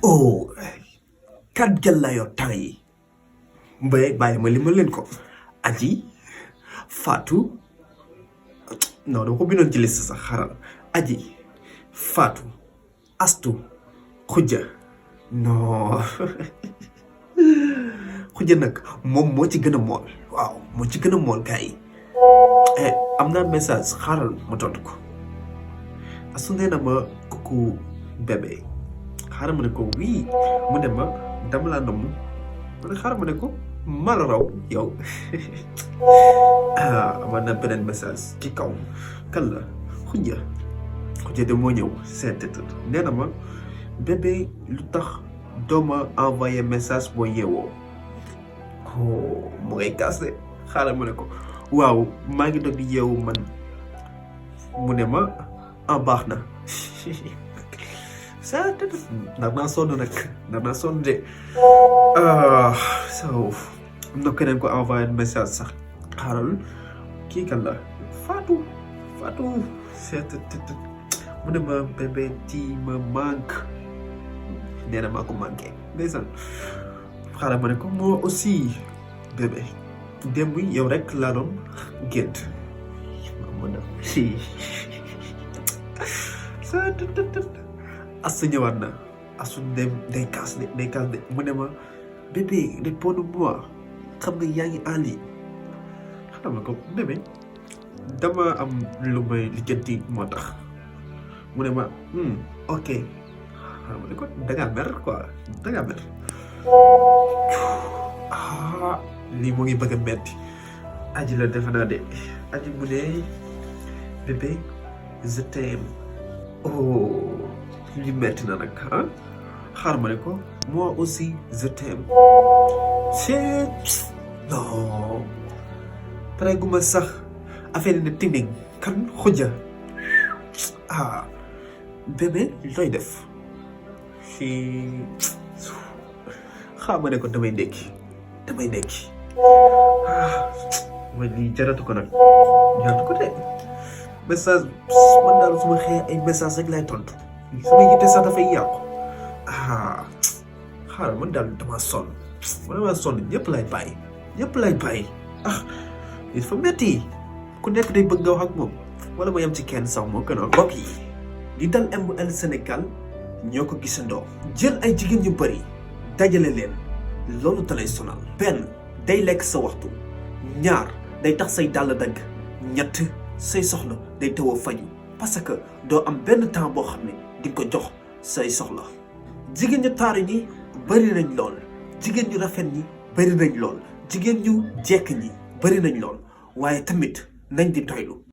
oh kat gel la yor temps yi bàyyi ma li ma leen ko Aji Fatou non dama ko bindoon ci liste sax xaral Aji Fatou Astu Xuja non Xuja nag moom moo ci gën a mool waaw moo ci gën a mool gars yi am naa message xaaral ma tontu ko Astu nee na ma coucou bébé xaaral ma ne ko oui mu ne ma dama laa namm ma ne xaaral ma ne ko maa la raw yow amaan na beneen message ci kaw kan la Xuja de moo ñëw seet nee na ma bébé lu tax dooma envoyé message boo yeewoo mu ngay kaas de xaaral ma ne ko waaw maa ngi doog di yeewu man mu ne ma baax na sa nar naa sonn de so am na keneen ko envoyé message sax xaaral kii kan la Fatou seet mu ne ma bébé ti ma manque nee na maa ko manqué ndeysaan xaaral ma ne ko moi aussi bébé démb yow rek laa doon gént ma mën a Asu ñëwaat na Asu dem day kaas de mu ne ma bébé réponds-moi xam nga yaa ngi en ligne xanaa ma ko bébé dama am lu may lijjanti moo tax mu ne ma ok xanaa ma ne ko dangaa mer quoi dangaa mer lii mu ngi bëgg a metti Aji la defe naa de Aji mu ne bébé je t'aime li metti na nag xaar ma ne ko moi aussi je t'aime non pare gu ma sax affaire ne tinding kan Xuja bébé looy def fii xaar ma ne ko damay ndekki mooy lii jaratu ko nag jaratu ko de message man daal su ma xëyee ay message rek lay tontu sama yitte sax dafay yàqu xaaral man daal damaa sonn ñëpp lay bàyyi il faut metti ku nekk day bëgg nga wax ak moom wala ma yem ci kenn sax moo gën a mbokk yi li dal ML Sénégal ñoo ko gisandoo jël ay jigéen ñu bëri dajale leen loolu dalay sonal benn day lekk sa waxtu ñaar day tax say dàll dagg ñett say soxla day tawoo faju parce que doo am benn temps boo xam ne di ko jox say soxla jigéen ñu taaru ñi bëri nañ lool jigéen ñu rafet ñi bëri nañ lool jigéen ñu jekk ñi bëri nañ lool waaye tamit nañ di doylu